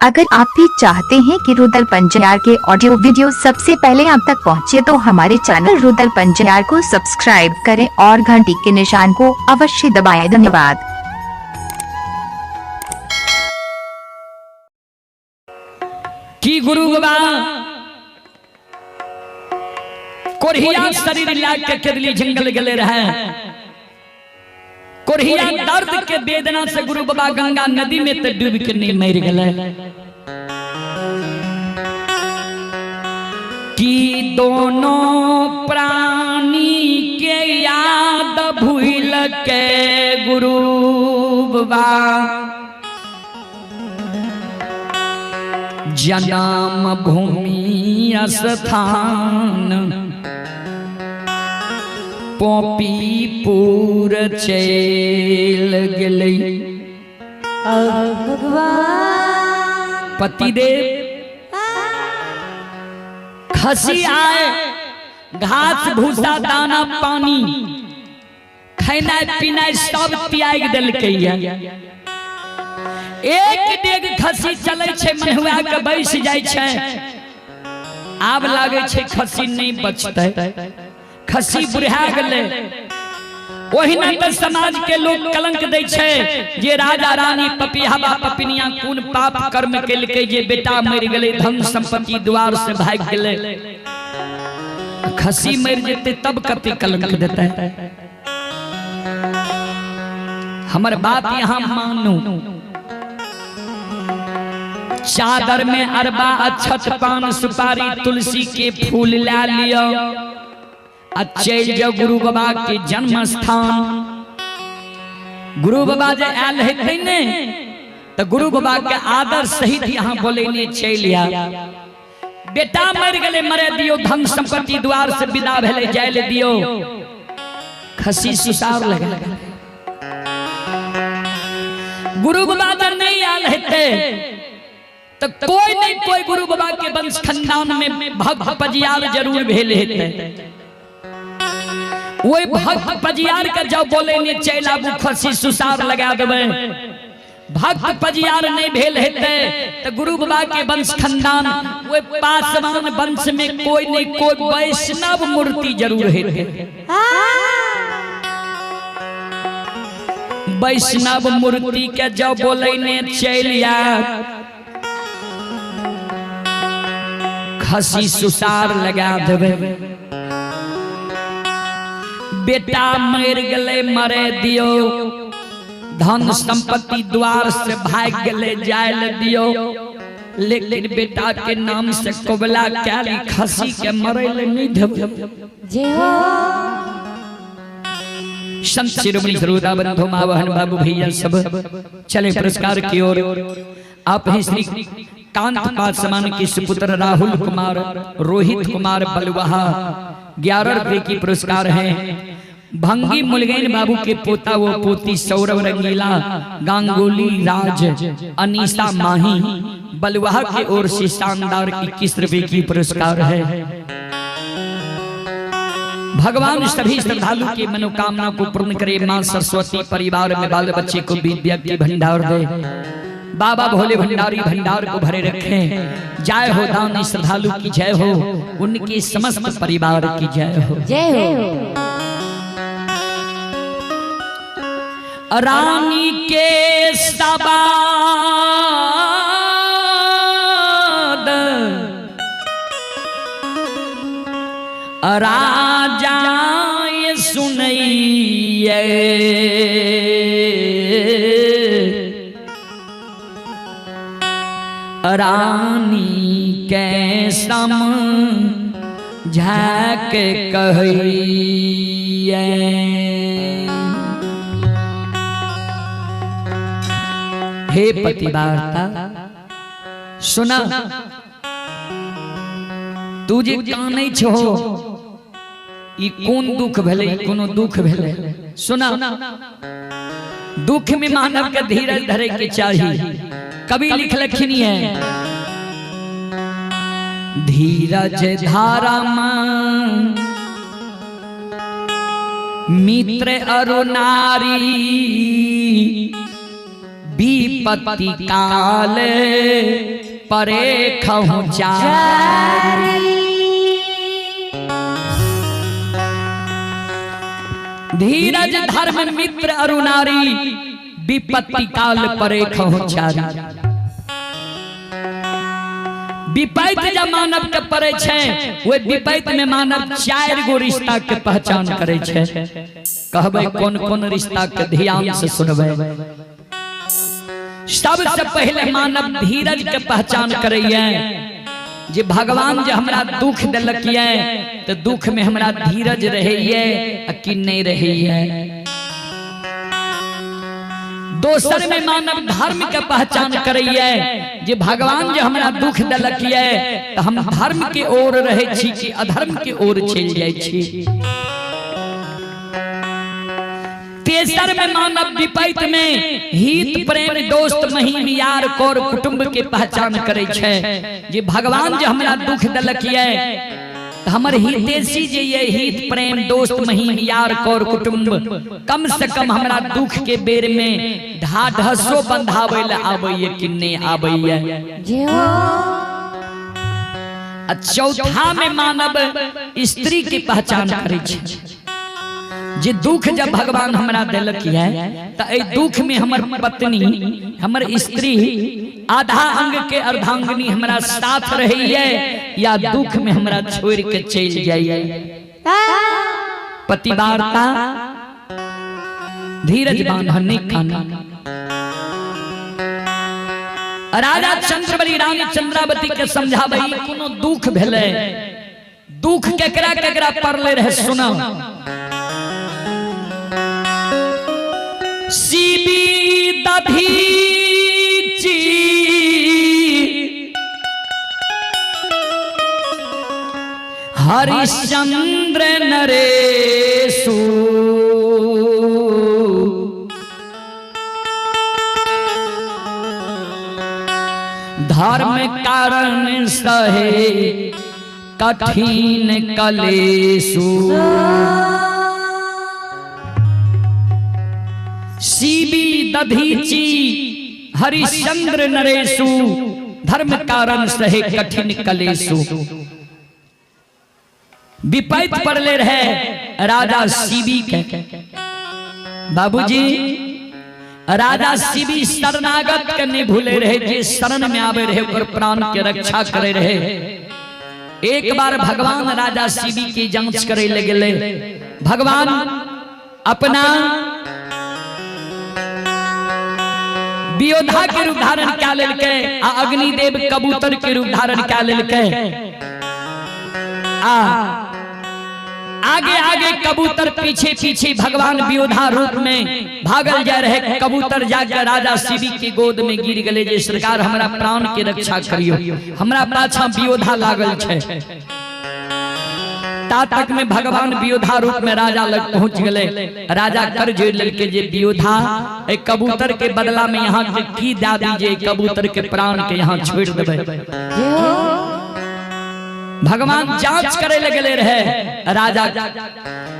अगर आप भी चाहते हैं कि रुदल पंजार के ऑडियो वीडियो सबसे पहले आप तक पहुंचे तो हमारे चैनल रुदल पंजार को सब्सक्राइब करें और घंटी के निशान को अवश्य दबाएं। धन्यवाद। की गुरु बाबा कोरिया शरीर ला के केरली जंगल गेले रहे। कोरिया दर्द के वेदना से गुरु बाबा गंगा नदी में ते डूब के नहीं मर गए। कि दोनों प्राणी के याद भूल के गुरु बाबा जन्म भूमि स्थान पोपीपुर चल गेलै। भगवान पतिदेव खसी आए, घास भूसा दाना पानी खेनाइ पीनाइ सब त्याग देलकै। एक डेग खसी चलै छै, महुआ के बैस जाइ छै। आब लागै छै खसी नहीं बचतै, खसी बुढ़ा गेलै। ओहिना तऽ समाज के लोग कलंक दै छै जे राजा रानी पपिहबा पपिनिया कोन पाप कर्म केलकै जे बेटा मरि गेलै, धन संपत्ति द्वार से भागि गेलै। खसी मरि जेतै तब कते कलंक देतै। हमर बात यहाँ मानू। चादर में अरबा अक्षत पान सुपारी तुलसी के फूल ला लियो आ चलि जाओ गुरु बाबा के जन्म स्थान। गुरु बाबा जे आयल हेतै ने तो गुरु बाबा के आदर सहित यहाँ बोलेने चलि आ। बेटा मरि गेलै, मरे दियो, धन संपत्ति द्वार से विदा भेलै, जाय ले दियो। खसी सुसार लगा। गुरु बाबा जे नहीं आयल हेतै तो कोई नहीं कोई गुरु बाबा के वंश खानदान में भक्त पजियार जरूर भेल हेतै। वही भक्त पजियार के जब बोले ने चलि आबू, खसी सुसार लगा देबै। भक्त पजियार नहीं भेल हेतै तो गुरु बाबा के वंश खानदान वही पासवान वंश में कोई नहीं कोई वैष्णव मूर्ति जरूर हेतै। वैष्णव मूर्ति के जब बोले ने चलि आ, खसी सुसार लगा देबै। बेटा मरि गेलै, मरे दियो, धन संपत्ति द्वार से भागि गेलै, जाय ले दियो, लेकिन बेटा के नाम से कबला कैली खसी के मरे ले नहीं देबै। जय हो। संत शिरोमणि श्रोता बंधु मावहन बाबू भैया सब चले पुरस्कार की ओर। आप हैं श्री कांत पासवान के सुपुत्र राहुल कुमार रोहित कुमार बलवाहा 11 रुपए की पुरस्कार है। भंगी मुलगैन बाबू के पोता वो पोती सौरभ रंगीला गांगुली राज अनीसा माही बलवाहा की ओर से शानदार 21 रुपए की पुरस्कार है। भगवान सभी श्रद्धालु की मनोकामना को पूर्ण करे। मां सरस्वती परिवार में बाल बच्चे को विद्या की भंडार दे। बाबा भोले भंडारी भंडार को भरे रखें। जय हो दानी श्रद्धालु की जय हो, उनके समस्त परिवार की जय हो। जय हो। रानी के सबाद राजा ये सुनैये, रानी के सम झाक कहैये। हे पतिवार्ता सुना, तू जे कानै छो ई कोन दुख भेलै, कोनो दुख भेलै। सुना, दुख में मानव के धीरज धरे के चाही। कवि लिखलखिन है, धीरज धारा मित्र अरु नारी विपत्ति काल परे खहु चारी। धीरज धर्म मित्र अरुणारी विपत्ति काल परे खहु चारी। विपैत जब मानव के पड़े छै ओहि विपैत में मानव 4 गो रिश्ता के पहचान करे छै। कहबै कोन कोन रिश्ता के, ध्यान से सुनबै। सबसे पहले मानव धीरज के पहचान करैये जे भगवान जे हमरा दुख देलक ये तो दुख में हमरा धीरज रहैये आ कि नहीं रहैये। दोसर में मानव धर्म के पहचान करैये जे भगवान जे हमरा दुख देलक ये तो हम धर्म के ओर रहे छी कि अधर्म के ओर चलि जाइ छी। तेसर में मानव विपैत में हित प्रेम दोस्त महीम यार कौर कुटुंब के पहचान करे छै जे भगवान जे हमरा दुख देलक ये तो हमर हितेशी जे ये हित प्रेम दोस्त महीम यार कौर कुटुंब कम से कम हमरा दुख के बेर में ढाढसो बंधावे ले आबैये कि नहीं आबैये। आ चौथा में मानव स्त्री के पहचान करे छै जे दुख जब भगवान हमरा देलक ये तो एहि दुख में हमर पत्नी हमर स्त्री आधा अंग के अर्धांगिनी हमरा साथ रहैये या दुख में हमरा छोड़ के चलि जाइए। पतिवार्ता धीरज बांध नहीं खाना। राजा चंद्रबली रानी चंद्रावती के समझाबै कोनो दुख भेलै, दुख केकरा केकरा पड़ले रहे सुना। शिवी दधीची हरिश्चंद्र नरेशु धर्म कारण सहे कठिन कलेशु। शिवी दधीची हरिश्चंद्र नरेशु धर्म कारण सहे कठिन कलेशु। विपैत पड़ले रहे राजा शिवी के। बाबूजी राजा शिवी शरणागत के नहीं भूले रहे, जे शरण में आवे रहे ओकर प्राण के रक्षा करे रहे। एक बार भगवान राजा शिवी की जांच करे लगे। भगवान अपना वियोधा के रूप धारण क्या लेलकै आ अग्निदेव कबूतर के रूप धारण क्या लेलकै। आ आगे आगे कबूतर पीछे पीछे भगवान वियोधा रूप में भागल जा रहे। कबूतर जाकर राजा शिवी के गोद में गिर गए जे सरकार हमरा प्राण के रक्षा करियो, हमरा पाछा वियोधा लागल छै। ता तक में भगवान वियोधा रूप में राजा लग पहुंच गए। राजा कर जोड़ लेलकै जे वियोधा एक कबूतर के बदला में यहाँ के की दे दीजिए, कबूतर के प्राण के यहाँ छोड़ देबै। भगवान जांच करे लगले रहे राजा।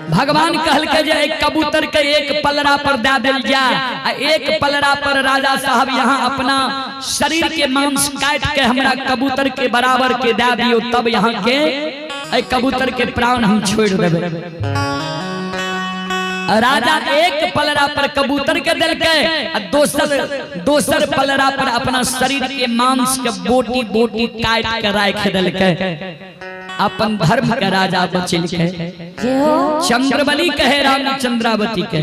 भगवान कहलकै जे एक कबूतर के एक पलड़ा पर दे देल जाए आ एक पलड़ा पर राजा साहब यहाँ अपना शरीर के मांस काट के हमरा कबूतर के बराबर के दे दियो, तब यहाँ के एक कबूतर के प्राण हम छोड़ देबै। राजा एक पलड़ा पर कबूतर के देलकै आ दोसर दोसर पलड़ा पर अपना शरीर के मांस के बोटी बोटी काट के राख देलकै। अपन धर्म के राजा बचेलकै। चंद्रबली कहे रानी चंद्रावती के।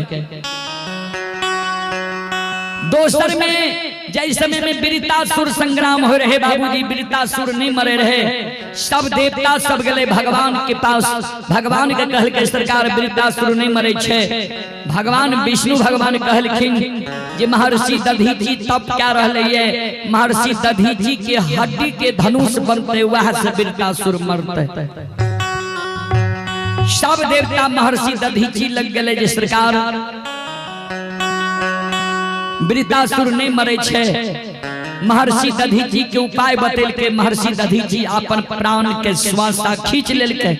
दोसर में जै समय में वृतासुर संग्राम हो रहे बाबूजी, वृतासुर नहीं मरे रहे, सब देवता सब गले भगवान के पास। भगवान के कहलकै सरकार वृतासुर नहीं मरे छे। भगवान विष्णु भगवान कहलखिन जे महर्षि दधीची तप क्या रहले ये, महर्षि दधीची के हड्डी के धनुष बनते वह से वृतासुर मरते। सब देवता महर्षि दधीची लग गए जे सरकार वृतासुर नहीं मरे छे। महर्षि दधीची के उपाय बतेलके। महर्षि दधीची अपन प्राण के श्वासा खींच लेलके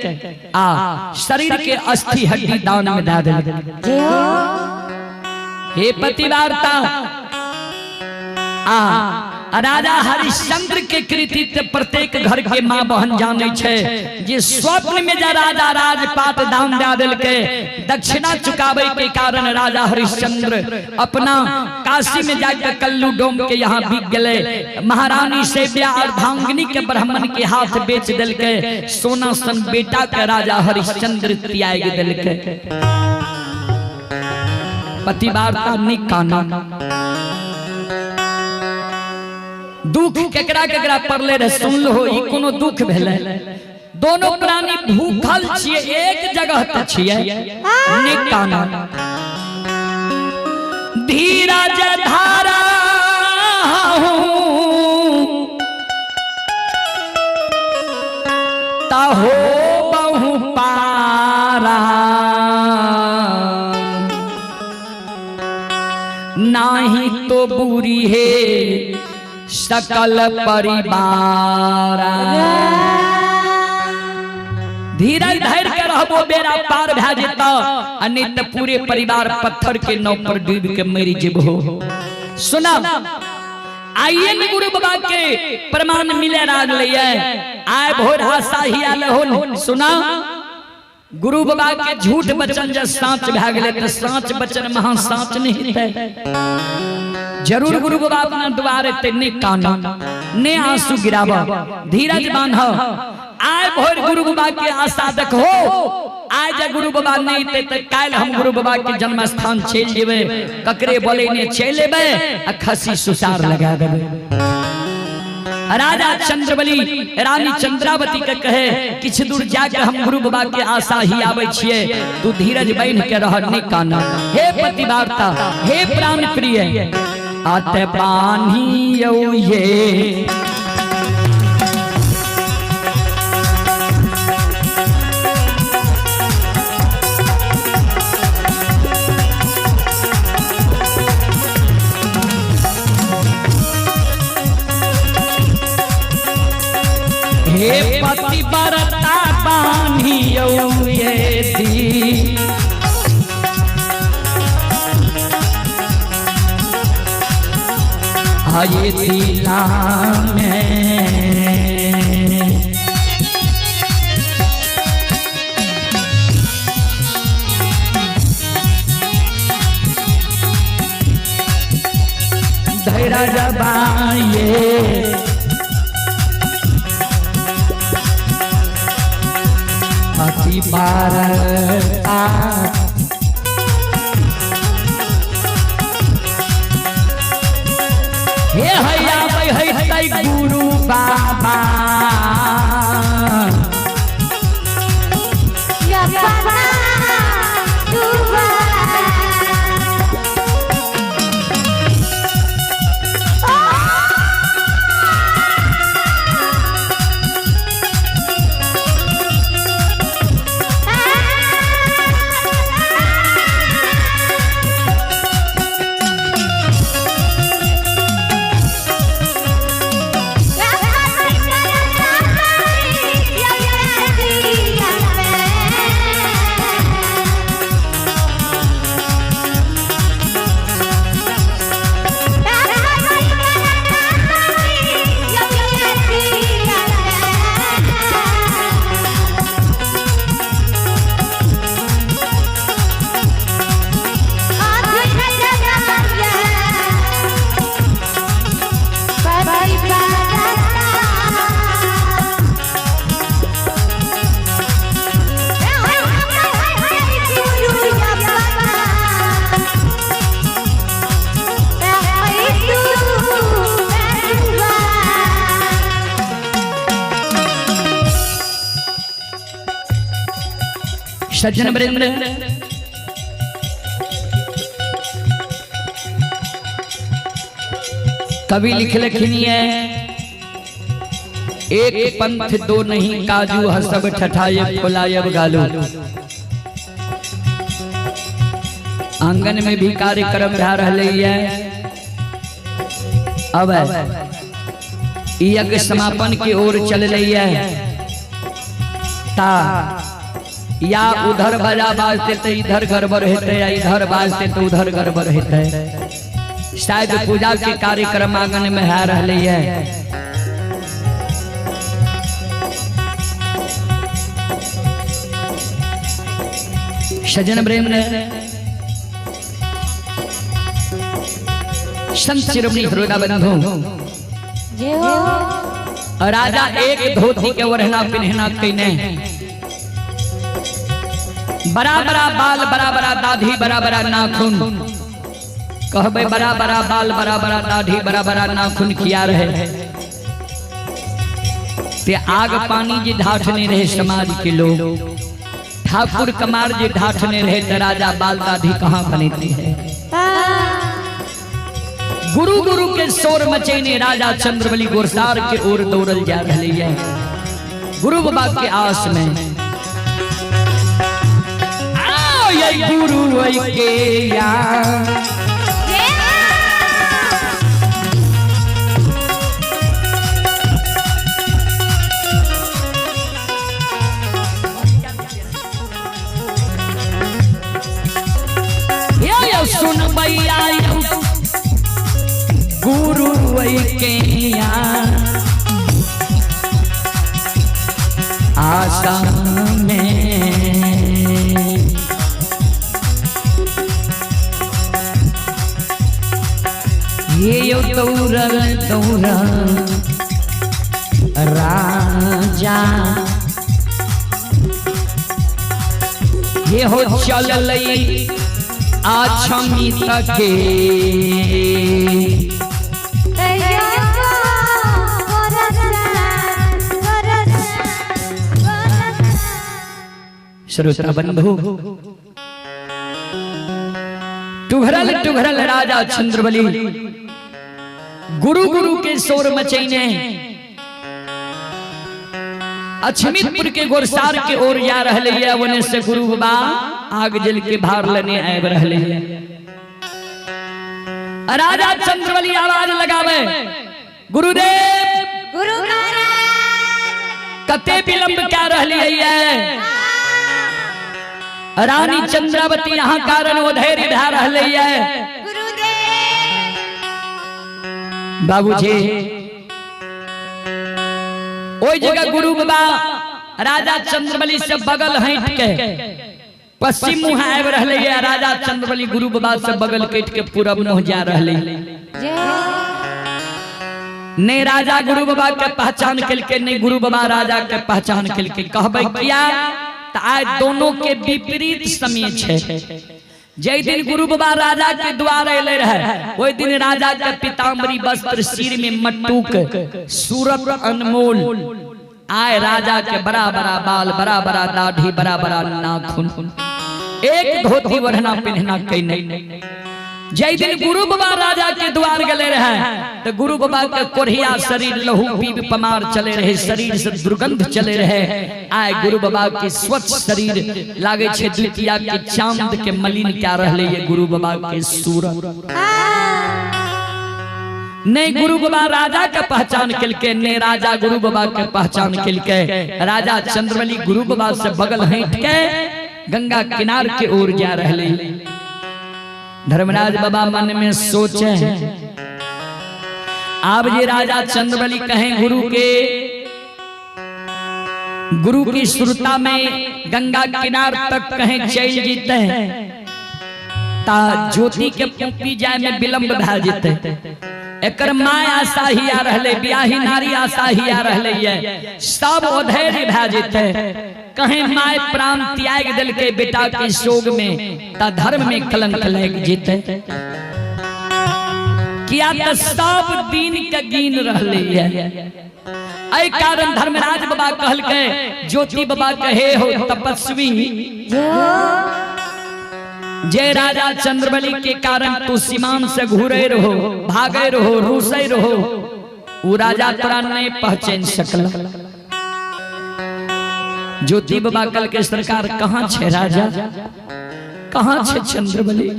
आ शरीर के अस्थि हड्डी दान में दे देलके। हे पतिवार्ता आ राजा हरिश्चंद्र के कृतित्व प्रत्येक घर के माँ बहन जाने छे जे स्वप्न में जा राजा राजपाट दान दे देलके, दक्षिणा चुकावे के कारण राजा हरिश्चंद्र अपना काशी में जाकर कल्लू डोम के यहाँ बिक गए। महारानी से ब्याह अर्धांगिनी के ब्राह्मण के हाथ बेच देलके, सोना सन बेटा के राजा हरिश्चंद्र त्याग देलके। पतिवार्ता निकाना दुख केकरा केकरा पड़ले रहे सुन लो, ई कोनो दुख भेलै। दोनों प्राणी भूखल छिए, एक जगह त छिए निकाना। धीरज धारा ताहो बहु पारा, नाही तो बुरी है सकल परिवार। धीरज धैर्य के रहबो बेड़ा पार भए जेतौ, आ नहीं त पूरे परिवार पत्थर के नाव पर डूब के मरि जेबहो। सुना आइए ने गुरु बाबा के प्रमाण मिले लागलै, आय भोर आशा ही आल हो। सुना गुरु बाबा के झूठ वचन जे साँच भए गेलै त साँच वचन महा साँच नहीं हेतै। जरूर गुरु बाबा अपना द्वार एतै, ने काना ने आंसू गिराब, धीरज बांध। आय भोर गुरु बाबा के आशा देखो, आय जे गुरु बाबा नहीं एतै त काल्हि हम गुरु बाबा के जन्म स्थान चलि जेबै, ककरे बोलेने चलि एबै आ खसी सुसार लगा देबै। राजा चंद्रबली रानी चंद्रावती के कहे किछु दूर जाके हम गुरु बाबा के आशा ही आबै छिए, तू धीरज बान्हि के रह निकाना। हे पतिवार्ता, हे प्राण प्रिय, आत बान्हियौ ये हे पतिव्रता बान्हियौ ये दी। आये दिला में धैर्य बाये पतिव्रता हे हैया है गुरु बाबा। सज्जन वृंद, कवि लिख लखनी है, एक पंथ दो नहीं काजू हसब ठठायब फुलायब गालू। आंगन में भी कार्यक्रम भा रहे है। अब यज्ञ समापन की ओर चल रही है। ता या उधर बजा बाजते तो इधर गड़बड़ हेतै, या इधर बाजते तो उधर गड़बड़ हेतै। शायद पूजा के कार्यक्रम आंगन में है रही है। सजन प्रेम ने संत शिरोमणि श्रोता बंधु जय हो। राजा एक धोती के ओढ़ना पिन्हना कईने, बड़ा बड़ा बाल, बड़ा बड़ा दाढ़ी, बड़ा बड़ा नाखून। कहबे बड़ा बड़ा बाल, बड़ा बड़ा दाढ़ी, बड़ा बड़ा नाखून किया रहे ते आग पानी जे ढाठने रहे समाज के लोग, ठाकुर कमार जे ढाठने रहे ते राजा बाल दाढ़ी कहाँ बनती है। गुरु गुरु के शोर मचेने राजा चंद्रबली गोरसार के ओर दौड़ल जा रही है गुरु बाबा के आस में। आओ ये गुरु के या ये सुन भैया गुरु के या आशा में ये यो दौड़ल दौड़ल राजा ये हो चल आछमी तके श्रोता बंधु टुघरल टुघरल राजा चंद्रबली गुरु गुरु के शोर मचैने अछमितपुर के गोरसार के ओर जा रहे है। वने से गुरु बाबा आग जल के भार लेने आब रहे है। राजा चंद्रबली आवाज लगावे, गुरुदेव गुरु कते विलंब क्या रही है। रानी चंद्रावती यहाँ कारण वो धैर्य भा रही है। बाबूजी ओई जगह गुरु बाबा राजा चंद्रबली से बगल हट के पश्चिम मुँह आबि रहे है। राजा चंद्रबली गुरु बाबा से बगल कट के पूरब मुँह जा रहे। नहीं राजा गुरु बाबा के पहचान के, नहीं गुरु बाबा राजा के पहचान के। कहबे किया त आइ दोनों के विपरीत समय छे। जै दिन गुरु बाबा राजा के द्वार अयले रहे ओहि दिन राजा के पीताम्बरी वस्त्र, सिर में मटुक, सूरत अनमोल। आए राजा के बड़ा बड़ा बाल, बड़ा बड़ा दाढ़ी, बड़ा बड़ा नाखून, एक धोती ओढ़ना पिन्हना कहीं नहीं। जै दिन गुरु बाबा राजा के द्वार गले रहे तो गुरु बाबा के कोढ़िया शरीर लहू पीब पमार चले रहे, शरीर से दुर्गंध चले रहे। आए गुरु बाबा के स्वच्छ शरीर लागे छे द्वितीया के चांद के मलिन क्या रहले ये गुरु बाबा के सूरत। नहीं गुरु बाबा राजा के पहचान केलके, नहीं राजा गुरु बाबा के पहचान केलके। राजा चंद्रबली गुरु बाबा से बगल हट के गंगा किनार के ओर जा रहे। धर्मराज बाबा मन में सोचे, आप ये राजा चंद्रबली कहें गुरु के, गुरु की श्रुता में गंगा किनार तक कहें चल जीते ता ज्योति के पुपी जाए में विलंब भा जीते। एकर my आशा ही आ रहले, ब्याही नारी आशा ही आ रहले है, सब अधैर्य भा जीते। कहें my प्राण त्याग दिल के बेटा के शोक में ता धर्म में कलंक लग जीते। किया त सब दिन के गिन रहले है। ऐ कारण धर्मराज बाबा कहल के ज्योति बाबा कहे हो तपस्वी, जय राजा चंद्रबली के कारण तू सीमान से घूरे रहो, भागे रहो, रूसे रहो, वो राजा तोरा नहीं पहचान सकल। ज्योति बाबा कल के सरकार कहाँ छे राजा, कहाँ छे चंद्रबली।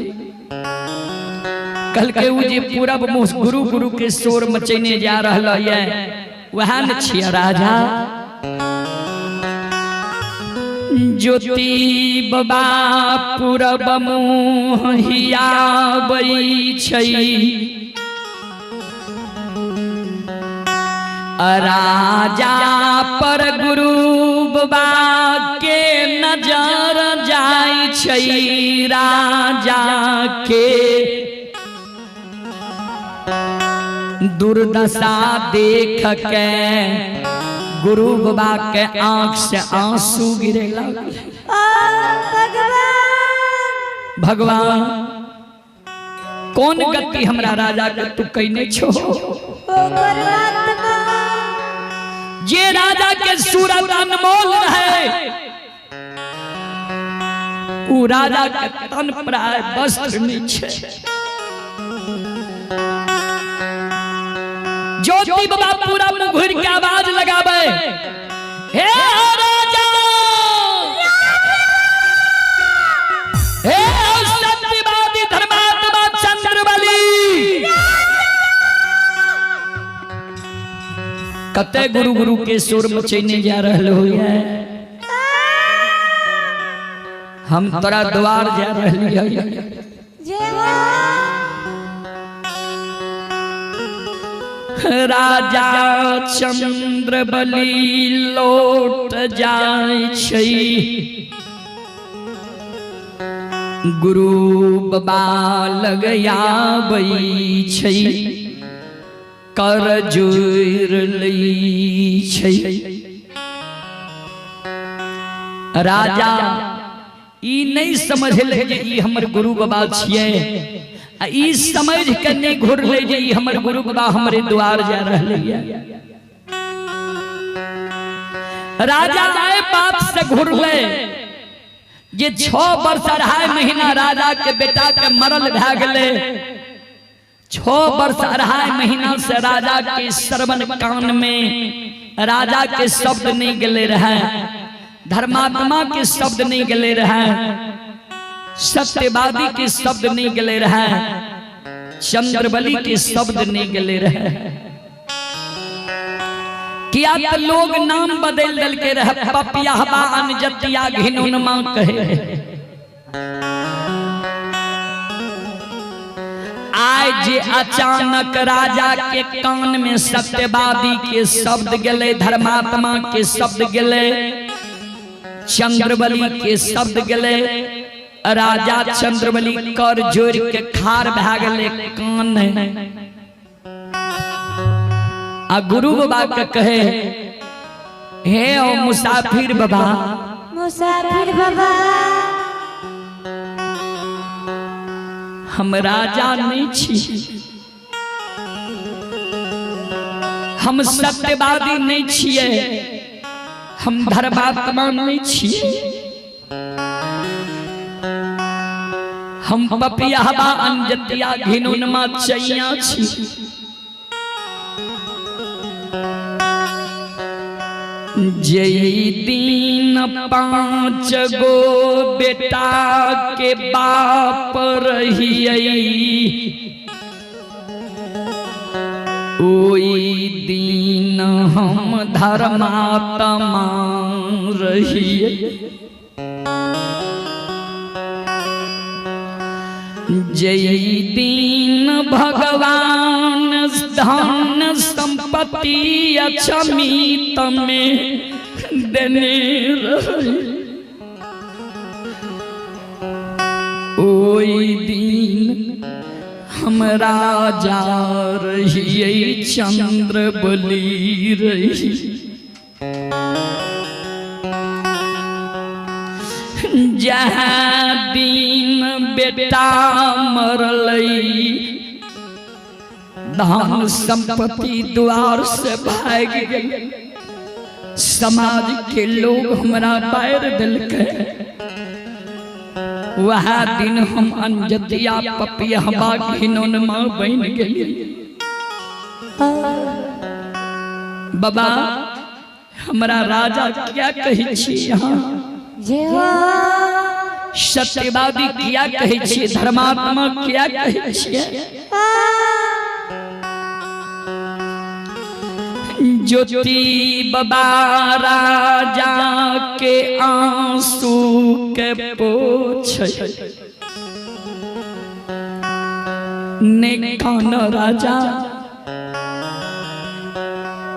कल के उ जे पूरब मुँह गुरु गुरु के शोर मचैने जा रहल है वह न छिया राजा। ज्योति बाबा पूरब मुँह हियाबै छै, राजा पर गुरु बाबा के नजर जाइ छै। राजा के दुर्दशा देख के गुरु बाबा के आंख से आंसू गिरे लागल। भगवान, कौन गति हमरा राजा के तू कैने छो? जे राजा के सूरत अनमोल रहे, उ राजा के तन पर आय वस्त्र नहीं छे। ज्योति बाबा पूरा मुंह घुर के आवाज लगावे, हे राजा, हे सत्यवादी धर्मात्मा चंद्रबली। कते गुरु गुरु के सुर मचैने जा रहल होइए, हम तोरा द्वार जा रहली है। राजा चंद्रबली लौट जाय छै, गुरु बाबा लग आबै छै, कर जोड़ लै छै। राजा ई नहीं समझले जे ई हमर गुरु बाबा छियै, आ ई समझ के नहीं घुरले जे ई हमर गुरु बाबा हमरे द्वार जा रहले। राजा आए बाप से घुरले जे 6 वर्ष 2.5 महीना राजा के बेटा के मरल भए गेलै। 6 वर्ष 2.5 महीना से राजा के श्रवण कान में राजा के शब्द नहीं गेले रहे, धर्मात्मा के शब्द नहीं गेले रहे, सत्यवादी के शब्द नहीं गेले रहे, चंद्रबली के शब्द नहीं गेले रहे। किया तो लोग नाम बदल दल के रहे, पपियाहबा अनजतिया घिनुनमा कहे। आय जे अचानक राजा के कान में सत्यवादी के शब्द गेले, धर्मात्मा के शब्द गेले, चंद्रबली के शब्द गेले, राजा चंद्रबली कर जोड़ के खार भए गेले कान। आ गुरु बाबा के कहे, हे ओ मुसाफिर बाबा, मुसाफिर बाबा, हम राजा नहीं छी, हम सत्यवादी नहीं छियै, हम धर्मात्मा नहीं छियै, हम पपियाहबा अनजतिया घिनुनमा चैया छी। जे दिन 5 गो बेटा के बाप रहियै, ओई दिन हम धर्मात्मा रहियै। जे दिन भगवान धन संपत्ति अक्षमित में देने रहे, ओई दिन हम राजा रहियै, चंद्रबली रही। जहाँ दिन बेटा मरलै, धन संपत्ति द्वार से भाग गेल, समाज के लोग हमरा बैर दिलकै, वह दिन हम अनजतिया पपियहबा घिनौनमा बन गेलियै। बाबा, हमरा राजा क्या कहै छी यहाँ? सत्यवादी क्या कहै छी? धर्मात्मा क्या कहै छियै? ज्योति बाबा राजा के आंसू के पोछे ने कान राजा,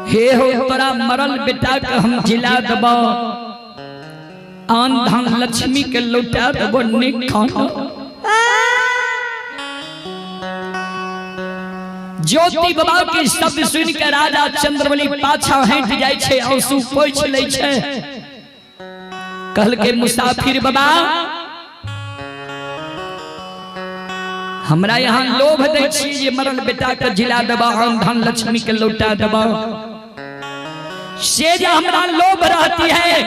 हे हो तोरा मरल बेटा के हम जिला देबो, आन धन लक्ष्मी के लौटा देबो। ने कान ज्योति बाबा के शब्द सुन के राजा चंद्रबली पाछा हट जाय छै, आंसू पोछि लै छै। कहल के मुसाफिर बाबा हमरा यहाँ लोभ दै छी जे मरल बेटा के जिला देबा, आन धन लक्ष्मी के लौटा देबा, से जे हमरा लोभ रहती है।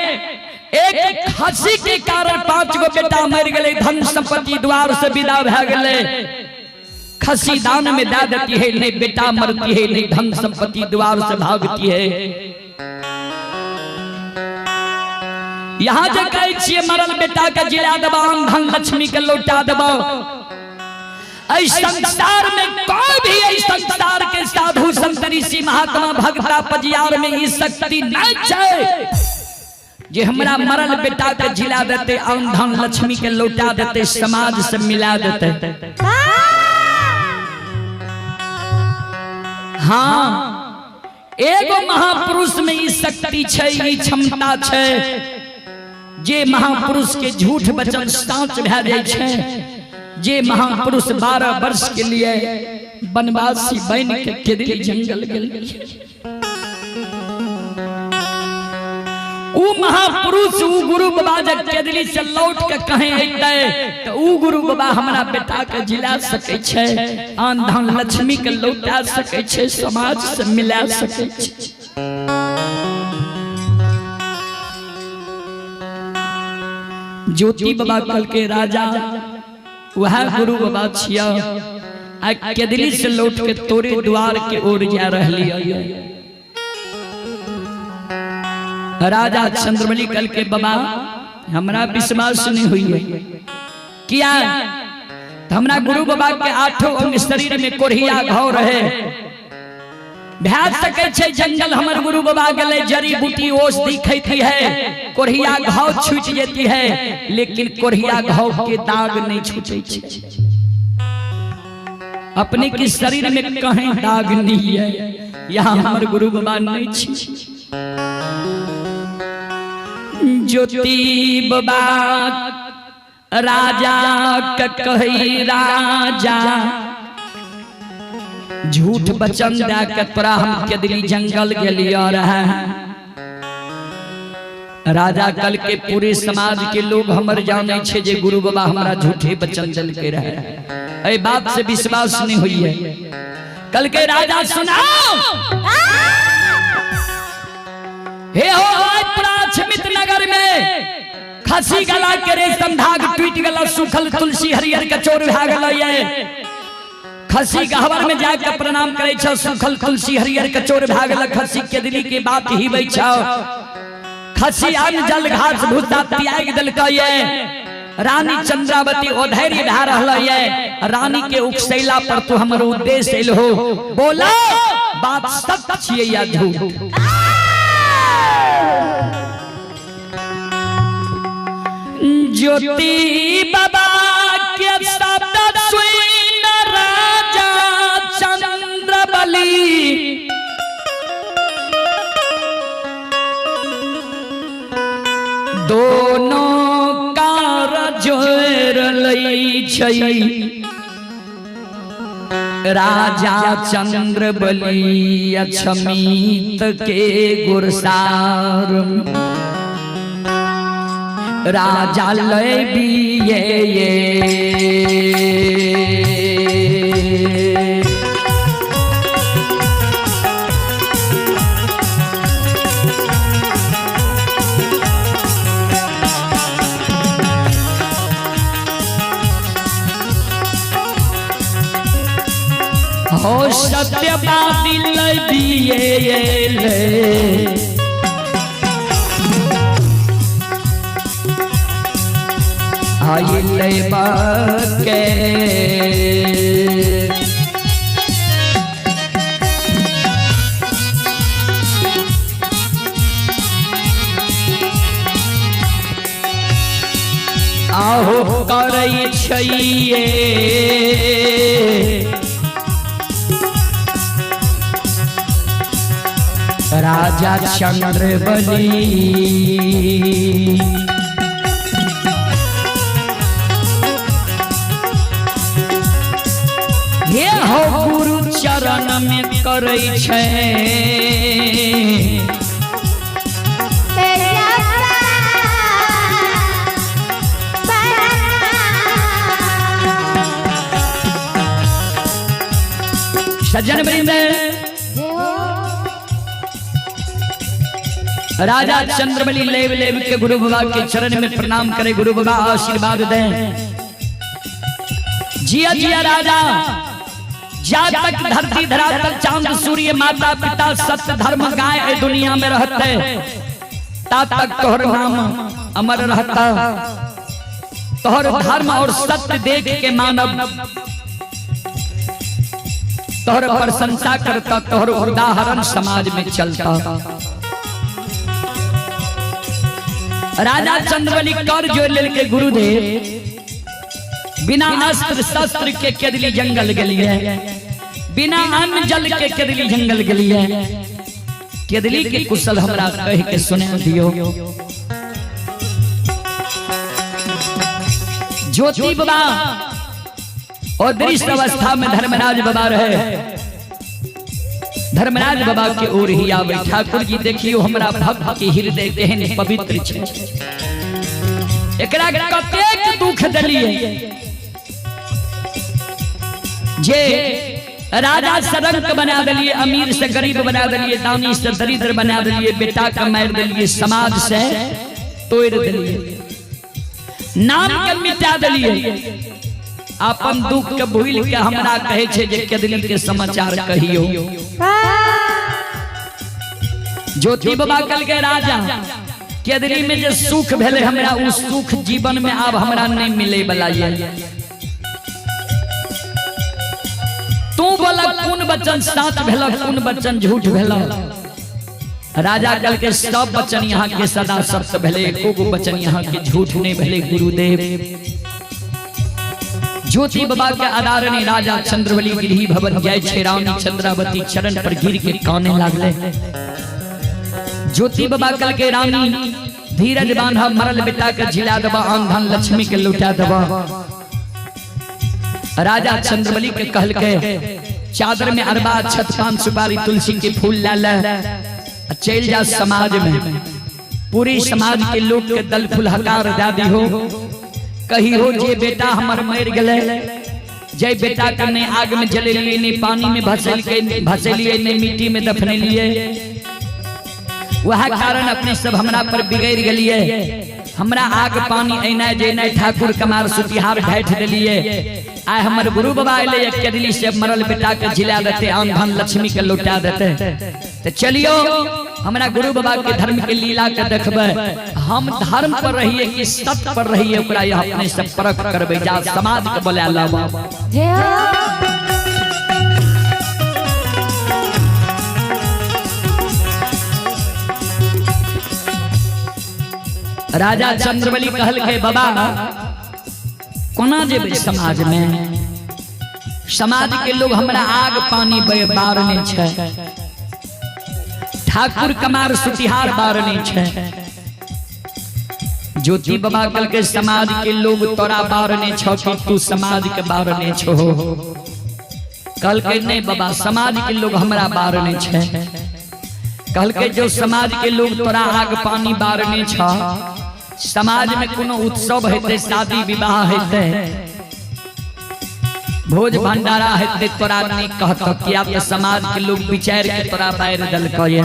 एक खसी के कारण 5 गो बेटा मर गए, धन संपत्ति द्वार से विदा भए गए। खसी दान में दा देती है, नहीं बेटा मरती है, नहीं धन संपत्ति द्वार से भागती है। यहाँ जे कहै छियै मरल बेटा के जिला देबा, आन धन लक्ष्मी के लौटा देबा, ऐ संसार में कोई भी ऐ संसार के साधु संत ऋषि महात्मा भक्ता पजियार में ई शक्ति नहीं छै जे हमरा मरल बेटा के जिला देते, आन धन लक्ष्मी के लौटा देते, समाज से मिला देते। हाँ, एगो महापुरुष में ई शक्ति छै, ई क्षमता छै जे महापुरुष के झूठ वचन साँच भए जाइ छै, जे महापुरुष 12 वर्ष के लिए वनवासी बन के केदली जंगल गेल, ऊ महापुरुष ऊ गुरु बाबा जब केदली से लौट के कहीं अइतै तो ऊ गुरु बाबा हमरा बेटा के जिला सकै छै, आन धन लक्ष्मी के लौटा सकै छै, समाज से मिला सकै छै। ज्योति बाबा कल के राजा वह गुरु बाबा छिया, आ केदली से लौट के तोरे द्वार के ओर जा रहली। राजा चंद्रबली कल के बाबा हमरा विश्वास नहीं हुई है, किया हमरा गुरु बाबा के 8 अंग शरीर में कोढ़िया घाव रहे, भै सकै छै जंगल हमर गुरु बाबा गेलै, जड़ी बूटी औषधि खैती है, कोढ़िया घाव छूट जेती है, लेकिन कोढ़िया घाव के दाग नहीं छूटे छै। अपने के शरीर में कहीं दाग नहीं है, यहाँ हमर गुरु बाबा नहीं छी। ज्योति बाबा राजा के कही राजा झूठ वचन दे के तोरा हम केदली जंगल गेलियो रहे। राजा कल के पूरे समाज के लोग हमर जाने छे जे गुरु बाबा हमरा झूठे वचन देलके रहे, एहि बात से विश्वास नहीं हुई है। कल के राजा सुनाओ, हे हो आज प्राचमित नगर में खसी गला के रेशम धाग टूट गला, सुखल तुलसी हरियर के चोर भए गेलै। खसी गहवर में जाके प्रणाम करे छौ, सुखल तुलसी हरियर के चोर भए गेल, खसी के दिली के बात हिबै छौ। खसी अन्न जल घास भूसा त्याग देलकै। रानी चंद्रावती औधैर्य भए रहलै, रानी के उकसैला पर तू हमर उद्देश्य एल हो, बोला बात सत्य छियै या झूठ? ज्योति बाबा के शब्द सुन राजा चंद्रबली दोनों कार जोर लै छै, राजा चंद्रबली अक्षमित के गुरसार राजा लय बिये। हो सत्यवादी लय बिये ले, आइले बाके आहो करै छैये राजा चंद्रबली। हे हो गुरु चरण में करै छै सज्जन वृंद। राजा चंद्रबली लेव लेव के गुरु बाबा के चरण में प्रणाम करे, गुरु बाबा आशीर्वाद दें। जिया जिया राजा, जा तक धरती धरातल चांद सूर्य माता पिता सत्य धर्म गाय ए दुनिया में रहते ता तक तोहर नाम अमर रहता। तोहर धर्म और सत्य देख के मानव तोहर प्रशंसा करता, तोहर उदाहरण समाज में चलता। राजा चंद्रबली कर जोड़ लेल के गुरुदेव बिना अस्त्र शस्त्र के केदली जंगल गेलिए, बिना अन्न जल के केदली जंगल गेलिए। केदली के कुशल हमरा कह के सुना दियो। ज्योति बाबा और दृश्य अवस्था में धर्मराज बाबा रहे, धर्मराज बाबा के ओर ही आवे। ठाकुर जी देखियो हमरा भक्त के हृदय केहन पवित्र छै, एकरा कतेक दुख देलिए जे राजा सरंक बना दिलिए, अमीर से गरीब बना दिलिए, दानी से दरिद्र बना दिलिए, बेटा के मार दिलिए, समाज से तोड़ दिलिए, नाम के मिटा दिलिए। अपन दुख के भूल के हमरा कहे छे जे केदली के समाचार कहियो। ज्योति बाबा कल के राजा केदली में जे सुख भेले हमरा उ सुख जीवन में आब हमरा नहीं मिले वाला ये। तू बोला कौन वचन साच भेला कौन वचन झूठ भेला। राजा कल के सब वचन यहाँ के सदा सत्य भेले, एको गो वचन यहाँ के झूठ नहीं भेले गुरुदेव। ज्योति बाबा के आदरणीय राजा चंद्रबली गिरी भवन जय छे रानी चंद्रावती चरण पर गिर के काने लागले। ज्योति बाबा कल के रानी धीरज बांधा मरल बेटा के झिला दबा, आन धन लक्ष्मी के लुटा दबा। राजा चंद्रबली के कहल के चादर में अरबा छत पान सुपारी तुलसी के फूल ला ला चल जा समाज में, पूरी समाज के लोग के दल फूल हकार दादी हो। कही हो जे बेटा हमर मर गए, जे बेटा के नहीं आग में जलेलिए, नहीं पानी में भसेलिए, नहीं मिट्टी में दफनेलिए, वह कारण अपने सब हमरा पर बिगड़ गलिए। हमरा आग पानी ऐना जेना ठाकुर कमार सुतिहार ढाठ दिलिए। आय हमर गुरु बाबा अइले केदली से मरल बेटा के झिला देते, आन धन लक्ष्मी के लौटा देते। तो चलियो हमरा गुरु बाबा के धर्म के लीला के देखबे, हम धर्म पर रहिए कि सत्य पर रहिए ओकरा यह अपने से परख करबे। जा समाज के बोला लावा। राजा चंद्रबली कहल के बाबा कोना जेबै समाज में, समाज के लोग हमरा आग पानी बारने छै, ठाकुर कमार सुतिहार बारने छै। ज्योति बाबा कल के समाज के लोग तोरा बारने छौ कि तू समाज के बारने छो। कल के नहीं बाबा समाज के लोग हमरा बारने छै। कल के जो समाज के लोग तोरा आग पानी बारने छ, समाज में कोनो उत्सव हेतै, शादी विवाह हेतै, भोज भंडारा हेतै, तोरा नहीं कहत किया तो समाज के लोग विचार के तोरा बारि देलकै।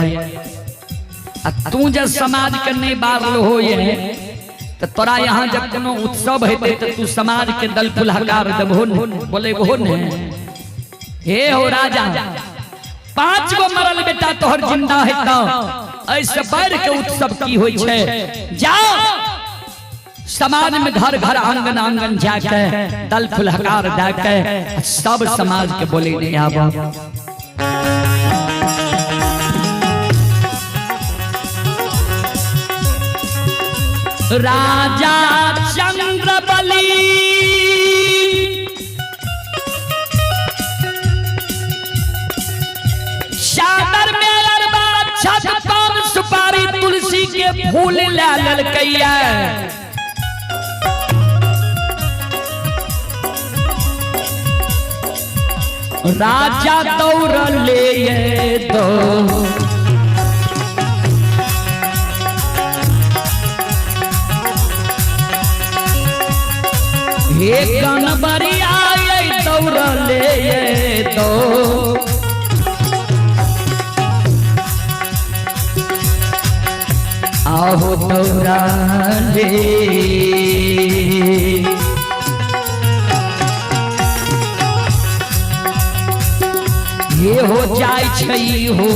आ तू जब समाज के नहीं बारल हो ये तो तोरा यहाँ जब कोनो उत्सव हेतै तो तू समाज के दल फुल हकार देबहो ने, बोलेबहो ने। हे हो राजा 5 गो मरल बेटा तोहर जिंदा है तो ऐसे बढ़ के उत्सव की होई छे। जाओ समाज में घर घर आंगन आंगन जाके दल फुलहकार जाके सब समाज के बोले नहीं आवा। राजा चंद्रबली फूल ला ललकैया राजा दौड़ले ये दो हे गणबरिया ये दौड़ले ये दो आहो दौड़ले ये हो जाय छै हो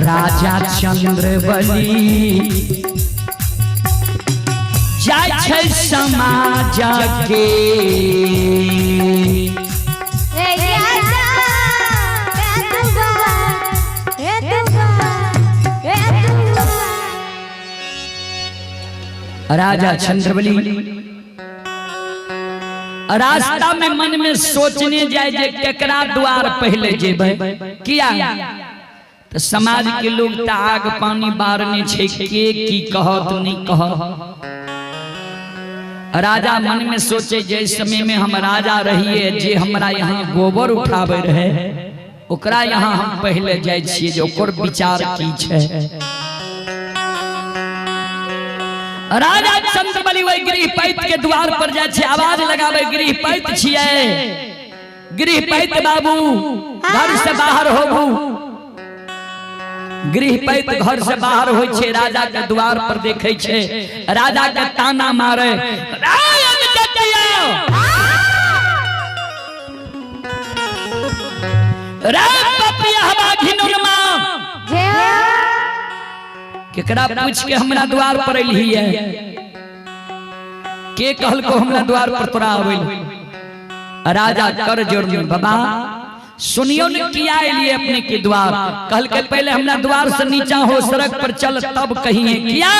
राजा चंद्रबली जाय छै समाज के राजा चंद्रबली रास्ता में मन में सोचने जाए जे केकरा द्वार पहले जेबै किया तो समाज के लोग त आग पानी बारने छै के की कहत नहीं कहत। राजा मन में सोचे जे समय में हम राजा रहिए जे हमरा यहाँ गोबर उठावे रहे ओकरा यहाँ हम पहले जाय छियै जे ओकर विचार की छै। राजा चंद्रबली वही गृहपैत के द्वार पर जाय छै, आवाज लगावे गृहपैत छियै गृहपैत बाबू घर से बाहर होबू। गृहपैत घर से बाहर होइ छै, राजा के द्वार पर देखे छै, राजा के ताना मारे केकरा पूछ के हमरा द्वार पर अयली है के कहलको हमरा द्वार पर तोरा आबै। राजा कर जोड़ में बाबा सुनियो ने किया अयली अपने के द्वार। कहल के पहले हमरा द्वार से नीचा हो सड़क पर चल तब कहिए किया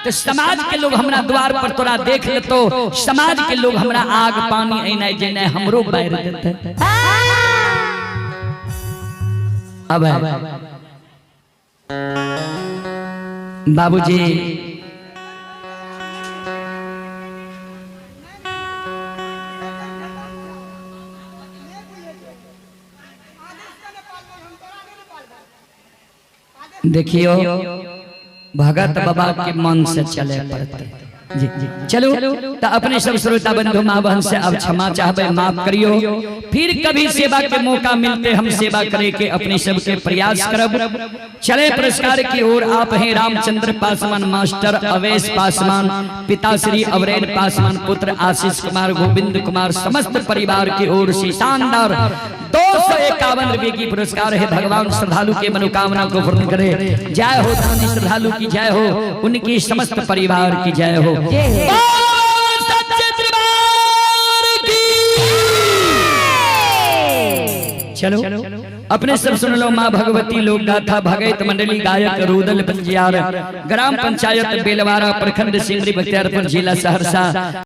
तो समाज के लोग हमरा द्वार पर तोरा देख लेतो, समाज के लोग हमरा आग पानी ऐनाय जेनाय हमरो बैर देते। अब बाबूजी देखियो भगत बाबा के मन से चले पड़ते जी। चलो तो अपने सब श्रोता बंधु माँ बहन से अब क्षमा चाहबे, माफ करियो। फिर कभी सेवा के मौका मिलते हम सेवा करे के अपने सबके प्रयास करब। चले पुरस्कार की ओर। आप हैं रामचंद्र पासवान मास्टर, अवेश पासवान, पिता श्री अवरेन पासवान, पुत्र आशीष कुमार, गोविंद कुमार, समस्त परिवार की ओर से शानदार 251 रुपए की पुरस्कार है। भगवान श्रद्धालु के मनोकामना को पूर्ण करे। जय हो दानी श्रद्धालु की जय हो, उनकी समस्त परिवार की जय हो। चलो अपने सब सुन लो माँ भगवती लोक गाथा भगत मंडली गायक रुदल पंजियार, ग्राम पंचायत बेलवारा, प्रखंड सिमरी बख्तियारपुर, जिला सहरसा।